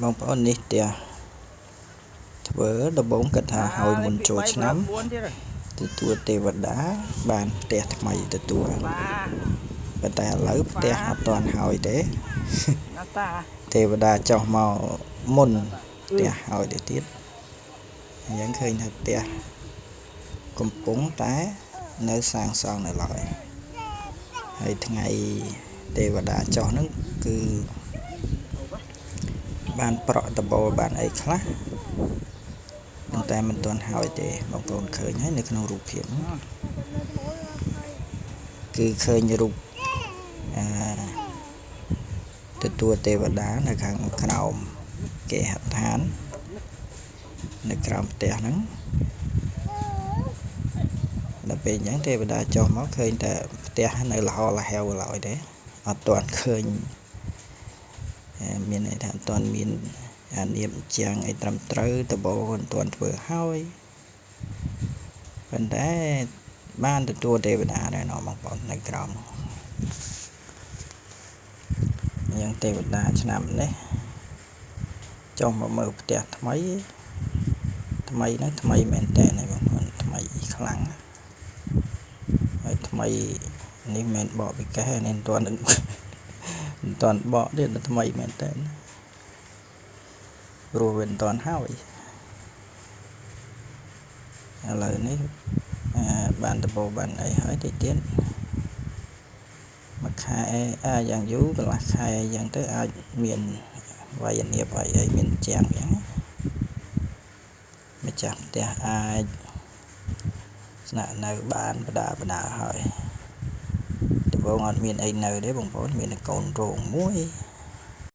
បងប្អូននេះផ្ទះធ្វើដំបងគិតថាហើយមុនចូលឆ្នាំ 4ទៀត ទទួលទេវតាបានផ្ទះថ្មីទទួល បាទ ប៉ុន្តែឥឡូវផ្ទះអត់ទាន់ហើយទេ ណាតា ទេវតាចុះមកមុនផ្ទះហើយទៅទៀតអញ្ចឹងឃើញថាផ្ទះកំពុងតែនៅសាងសង់នៅឡើយហើយថ្ងៃទេវតាចុះហ្នឹងគឺបានប្រក់ដបូលបានអីខ្លះប៉ុន្តែមិនទាន់ហើយទេបងប្អូនឃើញហើយនៅក្នុងរូបភាពហ្នឹងគឺឃើញរូបអឺទទួលទេវតានៅខាងក្រោមគេហដ្ឋាននៅក្រោមផ្ទះហ្នឹងដល់ពេលអញ្ចឹងទេវតាចុះមកឃើញតែផ្ទះនៅលហលហែវឡើយទេអត់ទាន់ឃើញមានន័យថាអត់ទាន់មានអានៀបជាងអីត្រឹមត្រូវដបូលមិនទាន់ធ្វើហើយប៉ុន្តែបានទទួលទេវតាដែរណោះបងប្អូននៅក្រោមអញ្ចឹងទេវតាឆ្នាំនេះចុះមកមើលផ្ទះថ្មីថ្មីហ្នឹងថ្មីមែនតើបងប្អូនថ្មីខ្លាំងហើយថ្មីនេះមិនបកពីកេះនេះមិនទាន់មិនទាន់បកទៀតថ្មីមែនតើព្រោះវាមិនទាន់ហើយឥឡូវនេះបានដបូបានអីហើយតិចទៀតមួយខែអាយ៉ាងយូរកន្លះខែអញ្ចឹងទៅអាចមានវយនាបអីអីមានជាងអញ្ចឹងម្ចាស់ផ្ទះអាចស្នាក់នៅបានបដាបដាហើយដំបូងអត់មានអីនៅទេបងប្អូនមានតែកូនរោងមួយ